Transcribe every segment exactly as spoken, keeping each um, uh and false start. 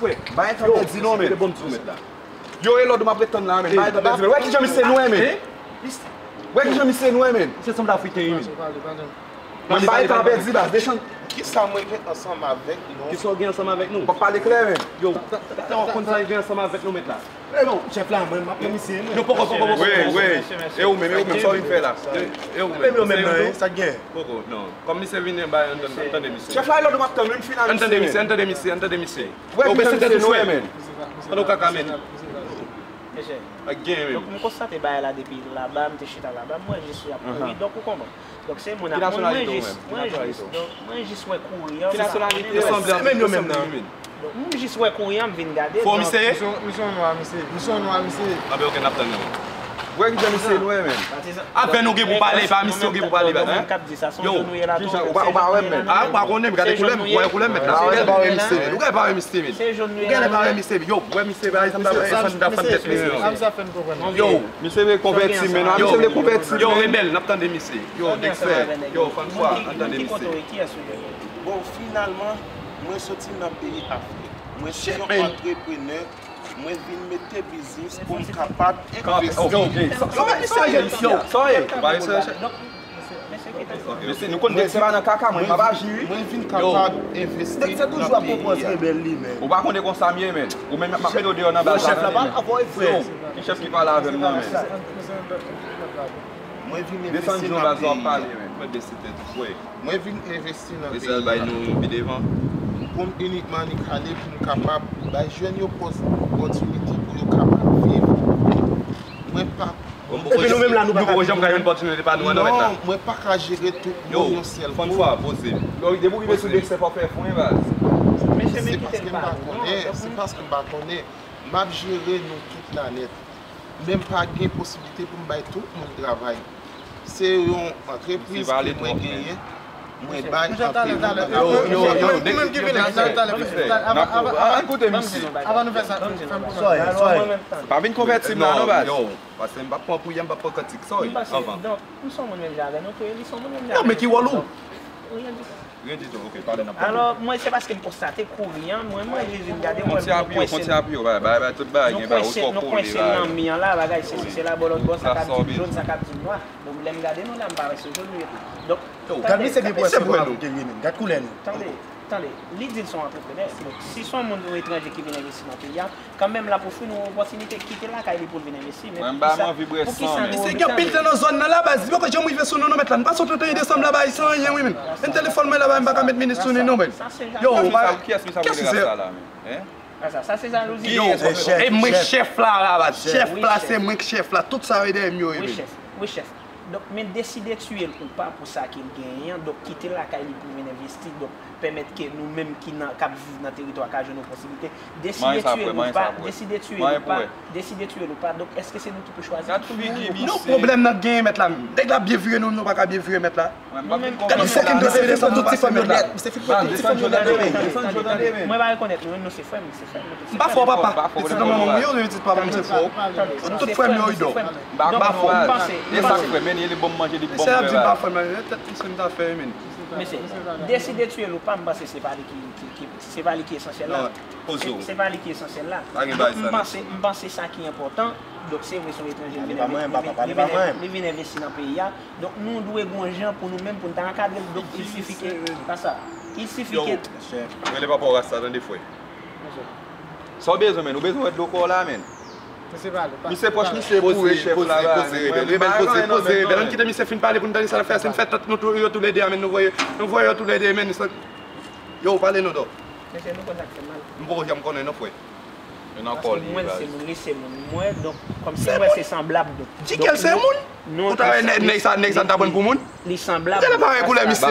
bouch, frè. Bay tan pèdi non, men. Bon, m di w, mèt la. Yo, e lòd ou m ap ret tann la, men. Bay tan pèdi, men. Wè kijan misye nwè, men. Wè kijan misye nwè, men. Misye sanble afriken, wi, men. Mwen bay tan pèdi, baz. Desann. Kisa mwen gen ansanm avèk nou? Kisa w gen ansanm avèk nou? W ap pale klè, men. Yo, w konn sa l gen ansanm avèk nou, mèt la? Non, chèf la, mwen, m ap pran misye, mwen. Non, poko, poko, poko. Wi, wi. E ou menm, e ou menm, sa w vin fè la? E ou menm, menm yo menm nan, sa k gen? Poko, non. Kòm misye vin bay, ann tande misye. Chèf la, e lòd ou m ap tann, men m fin a misye. Ann tande misye, ann tande misye, ann tande misye. Wè, misye, misye, men. Pandan w kaka, men. Mesye, donk, m konstate bagay la depi laba, m te chita laba, m wè jis y ap kouri, donk ou konprann. Donk, se moun ap moun, mwen jis, mwen jis, donk, mwen jis wè kouri an, m pa konnen. Se menm yo menm nan. Donk, m jis wè kouri an, m vin gade, donk. Misye yon nwa, misye. Misye yon nwa, misye. Anben, ok, n ap tann nou. Wè kijan misye nwè, men. Avè nou gen pou pale, pa misye w gen pou pale, baz. Yo, kijan, ou pa, ou pa wè m, men. A, ou pa konnen, m gade koulè m, ou wè koulè m, mèt la. Ou gade pa wè misye, men. Ou gade pa wè misye, men. Yo, wè misye, baz, sa m ta fè, sa m ta fè tèt misye. Yo, misye vle konvèti, men non, misye vle konvèti, yo, men. Rebèl, n ap tande misye. Yo, Dexter, yo, Fanfwa, ann tande misye. Bon, finalman, mwen soti nan peyi Afrik. Mwen se yon antreprenè. Mwen vin mete biznis pou m kapab envesti nan peyi a. Yo, men misye, yo, sa w ye? Mesye, nou konn Dexter pa nan kaka, mwen m ap aji, wi. Mwen vin kapab envesti nan peyi a. Dexter toujou ap pwopoze rebèl li menm. Ou pa konnen konsa m ye, men. Ou menm m ap mete w deyò nan baz la, tande, men. Yo, ki chèf ki pale avè m nan, men? Mwen vin envesti nan peyi a. Mwen vin envesti nan peyi a. Pou m inikman nik ale pou m kapab bay jèn yo pòs, opòtinite pou yo kapab viv. Mwen pa Epi nou menm la, nou pa ka viv. Non, mwen pa ka jere tout moun yon sèl kou. Yo, depi w rive sou Dexter, fò w fè fwen, baz. Se paske m pa konnen, se paske m pa konnen. M ap jere nou tout la nèt. Men m pa gen posiblite pou m bay tout moun travay. Se yon antrepriz ke mwen genyen. Mwen bay anpil moun travay. Yo, yo, yo, yo, Dexter, ann koute misye. Avan nou fè sa, fè m konprann. Pa vin konvèti m la non, baz. Paske m p ap pran pou yè, m p ap pran kantik. Sa w ye? Anvan. Donk, m se yon moun menm jan avè nou tou, e li se yon moun menm jan avè nou. Non, men ki wòl ou? Ryen ditou. Ryen ditou, ok, pale, n ap tande. Alò, mwen, se paske m konstate kouri an, mwen, mwen, Jezi, m gade, mwen, nou kwense, nou kwense nan mi an la, bagay, se, se, se la, bò, lòt bò, sa k ap di m jòn, sa k ap di m nwa. Donk, lè m gade nou la, m pa wè se jòn nou ye tou. Donk, gad misye byen pou wè si nou ap koute li menm. Gad koulè nou. Tande. Tande, li di l se yon antreprenè. Donk, si se yon moun, yon etranje ki vin envesti nan peyi a, kanmenm l ap ofri nou yon opòtinite, kite lakay li pou l vin envesti. Men poukisa, poukisa nou... Misye gen anpil tan nan zòn nan la, baz. Li poko janm rive sou nou, non, mèt la. Nou pase trant et un desanm la, baz, san anyen, wi, menm. Menm telefòn mwen la, baz, m pa ka met minit sou li, non, menn. Yo, kiyès misye ap rele ras sa la, menm? Hein? Sa, sa se jalouzi. Yo, e mwen chèf la, la, baz. Chèf la, se mwen k chèf la. Tout sa yo dèyè m yo ye, menm. Wi, chèf. Wi, chèf. Donk, men deside tiye l ou pa pou sa ke l genyen an, donk kite lakay li pou vin envesti, donk pèmèt ke nou menm ki nan, k ap viv nan teritwa ka jwenn opòtinite. Deside tiye l ou pa, deside tiye l ou pa, deside tiye l ou pa, donk èske se nou ki pou chwazi ki moun? Non, pwoblèm nan genyen mèt la. Nèg la ap byen vire nou, nou pa ka byen vire mèt la. Gade, se fin tout ti fanm yo nèt, se fin tout ti fanm yo nèt. Mwen pa rekonèt nou, nou se frè m, se frè m. M pa fè w, papa. Pitit nan manman m, wi, ou pitit papa m, se frè w. Tout, tout frè m yo, wi, donk. M pa fè w. E sa k fè, men, li bon manje, li bon bwè. Mesye ap di m pa fè l, men, tèt misye m ta fè, men. Mesye, deside tiye l ou pa, m panse se pa li ki, ki, ki, se pa li ki esansyèl la. Se, se pa li ki esansyèl la. Donk, m panse, m panse sa ki enpòtan, donk, se vre, se yon etranje, li vin enve-, li vin, li vin, li vin envesti nan peyi a. Donk, nou dwe gon jan pou nou menm, pou n ta ankadre l. Donk, il suffit que, pa sa. Il suffit que... Yo, rele papa w ras sa, tande, frè. Sa w bezwen, menn? Ou bezwen wè dlo kò w la, menn? Misye pale, pa... Misye pwòch misye pou rechèf la, poze, poze, rebèl, rebèl, poze, poze, rebèl. Ann kite misye fin pale pou n tande sa l ap fè a. Si n fè tèt nou tou, yo toulède a, menn, nou voye, nou voye yo toulède, menn. Yo, pale non, dò. Mesye, nou konn sa k fè mal. M poko janm konnen non, frè. Paske mwen, se moun, li se moun mwen, donk, kòmsi m wè se sanblab, donk. Di ke l se moun? Ou ta wè nèg, nèg sa, nèg sa n ta pran pou moun? Li sanblab. Gade parèy koulè misye,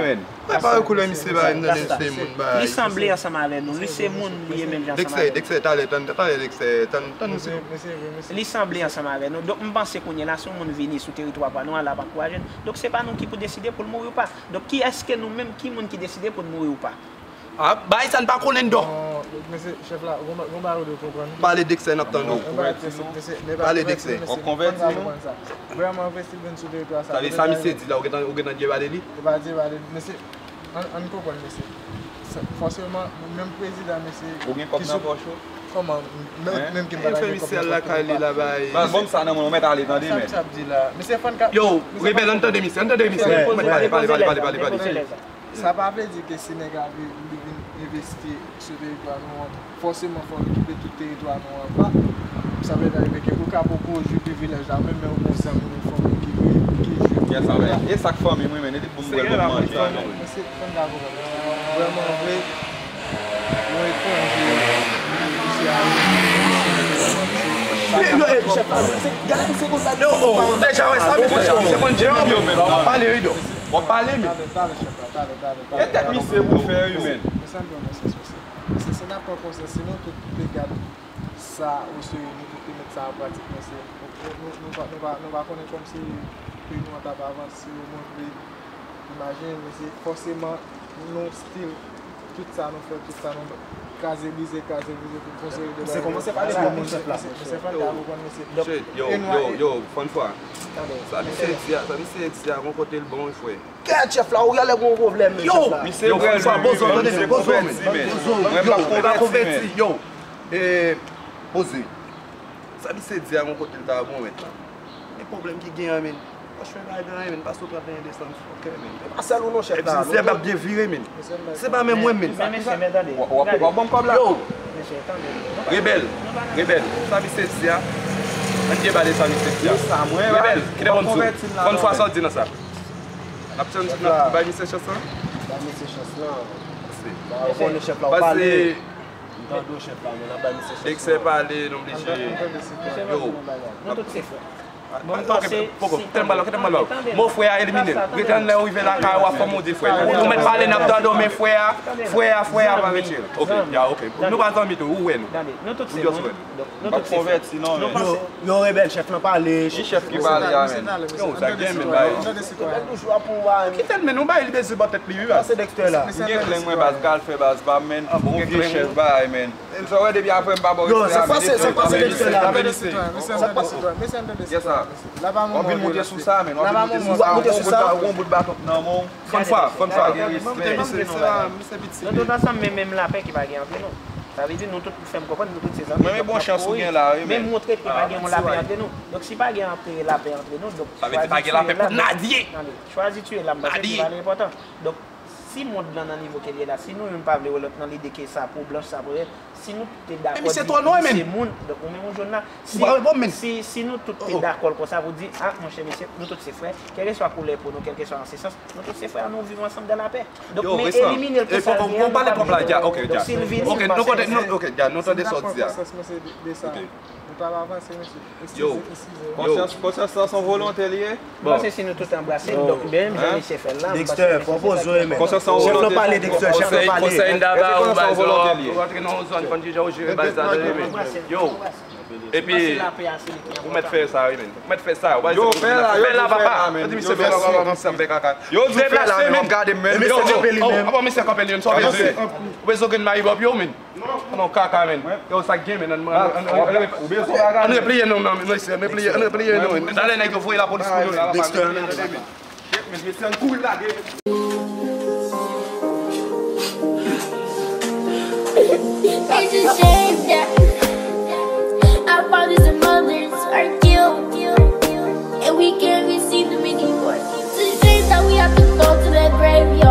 men. Parèy koulè misye, bay, nan se moun, bay. Li sanble ansanm avè nou, li se moun, li ye menm jan ansanm avè nou. Dexter, Dexter, talè, tann, talè, Dexter, tann, tann. Li sanble ansanm avè nou. Donk, m panse kounye a la, si yon moun vini sou teritwa pa nou an, l ap ankouraje n. Donk, se pa nou ki pou deside pou l mouri ou pa. Donk, kiyès ke nou menm, ki moun ki deside pou n mouri ou pa? Ah, bay sa n pa konnen, dò. Mesye, chèf la, gon ba-, gon bagay ou dwe konprann. Pale, Dexter, n ap tande w. Pale, Dexter. Ou konvèti nou? Vrèman envesti vin sou teritwa sa. Sa vle di sa misye di la, ou gentan, ou gentan debale li? E pa debale li, mesye. Ann, ann konprann, mesye. Fòseman, menm prezidan, mesye. Ou gen kòb nan pòch ou? Kòman? Menm ki m pa gen kòb nan pòch mwen pa. Baz, ban m sa nan men w, mèt ale, tande, men. Sa misye ap di la? Mesye, fò n ka... Yo, rebèl, ann tande misye, ann tande misye. Pale, pale, pale, pale, pale. Sa pa vle di ke si nèg la vle, li vin envesti sou teritwa nou an, fòseman fò l okipe tout teritwa nou an pa. Sa vle di ke ou ka poko jwi privilèj la, menm lè ou gon zanmi ou fanmi ki vle, ki jwi. Yes, amen. E sa k fanmi m, wi, men, e li pou m bwè l pou m manje. Mesye, fò n ka konprann. Vrèman vre, yon etranje, misye a Yo, yo, e, chèf la, se, gade misye konsa, yo, oh, deja wè sa, misye, misye konn di yo, men, w ap pale, wi, dò. W ap pale, men. Talè, talè, chèf la, talè, talè, talè. E tèt misye pou fè, wi, men. Mesye, ann pran konsyans, mesye. Mesye, si n ap pran konsyans, si nou tout te gad sa oserye, nou tout te met sa an pratik, mesye, nou, nou, nou pa, nou pa, nou pa konnen kòmsi peyi nou an t ap avanse, ou montre. Imajine, mesye, fòseman, nou still, tout sa nou fè, tout sa nou kraze, brize, kraze, brize, pou fon seri de bagay. Misye kòmanse pale byen, men, chèf la. Mesye, mesye, fò n ka konprann, mesye. Yo, yo, yo, fann fwa. Sa misye di a, sa misye di a, gon kote l bon, wi, frè. Kèt, chèf la, ou genlè gon pwoblèm, men, chèf la. Yo, fwa, poze w, tande, men, poze w, men. Poze w, men. Yo, ou pa konvèti, yo. E, poze. Sa misye di a, gon kote l ta bon, men. Men pwoblèm ki gen an, men. Franchman, pa gen anyen, men. Pase w trant et un desanm, ok, men. E pa sèl ou non, chèf la. Epi misye ap byen vire, men. Se pa menm mwen, men. Men, mesye, men, tande. W ap, w ap ban m kòb la? Yo. Mesye, tande. Rebèl, rebèl. Sa misye di a, ann debale sa misye di a. Rebèl, kite ban m di w. Fann fwa sa w di nan sa. N ap tann, n ap bay misye chans lan? Bay misye chans lan. Ou konnen chèf la, ou pale. M tande w, chèf la, men n ap bay misye chans lan. Dexter pale, nou oblije. Yo. Nou tout se frè. Bon, m panse, poko, kite m pale, kite m pale. Mo frè a elimine l. Rete ann lè w rive lakay ou a fò m ou di frè. Ou mèt pale, n ap tande w, men frè a, frè a, frè a pa retire l. Ok, ya, ok. Nou pa zanmi tou, ou wè nou. Tande, nou tout se moun. Donk, nou tout se frè. Nou panse. Yo, rebèl, chèf lan pale. Ki chèf ki pale a, men? Yo, sa gen, men, bay. Rebèl toujou ap pran bagay. Kite l, men, nou bay li bezwen bò tèt li, wi, baz. Pase Dexter la. M gen klen mwen, baz, pral fè baz pa m, men. Bon vye chèf bagay, men. Sa w wè depi apre m pa ba w respè a, men. Yo, sa k pase, sa k pase Dexter la? Tande sitwayen, mesye, tande sitwayen, mesye, tande sitwayen, mesye. La pa moman pou yo lase. W ap vin moute sou sa, men. W ap vin moute sou sa, w ap moute sou sa, w ap moute sou sa, w ap moute sou sa. Fann fwa, fann fwa. Kite misye, se la, misye piti. Nou tout ansanm, men menm lapè ki pa gen ant nou. Sa vle di nou tout fè m konprann, nou tout se zanmi. Mwen, men bon chans ou gen la, wi, men. Men montre ke pa gen yon lapè antre nou. Donk, si pa gen antre, lapè antre nou, donk, sa vle di pa gen lapè pou Nadye. Tande, chwazi tiye l la, m panse ki pa enpòtan. Donk, Si mond lan nan nivo ke l ye la, si nou youn pa vle wè lòt nan lide ke sa pou blanch, sa pou rèd, si nou tout te dakò di li se moun, donk ou menm ou jòn la, si, si, si nou tout te dakò l konsa pou di, ah, monchè, mesye, nou tout se frè, kèlkeswa koulè po nou, kèlkeswa nan se sans, nou tout se frè, nou viv ansanm dans la paix. Donk, men elimine l pou sa l gen, nou pa bezwen wè l. Donk, si l vini, nou pa sèvi. Ok, nou tande sa w di a. Konsènan sa, se yon volonte li ye. Bon. M panse si nou tout anbrase l, donk, menm jan misye fè l la, m panse Dexter, pran poz ou, men. Chèf lan pale, Dexter, chèf lan pale. Konsèy, konsèy m ta ba ou, baz, ou rantre nan yon zòn, konn kijan ou jere baz la, tande, men. Yo. Epi, ou mèt fè sa, wi, men. Ou mèt fè sa, baz. Yo, fè la, yo, fè la, papa. Yo di misye fè la, men, w ap gade, men. Yo, yo, yo, misye kanpe li, men, sa w bezwen. Ou bezwen gen mayi bòp yo, men. Non, kaka, men. Yo, sa k gen, men, ann, ann, ann, ann, ann repliye non, men, mesye, ann repliye, ann repliye non, men. Talè nèg yo voye lapolis pou nou, men. Dexter, ann ale, men. Shit, men, mesye, ann kouri lage, men. It's a shame that our fathers and mothers are killed, and we can't receive them anymore. It's a shame that we have to go to the graveyard.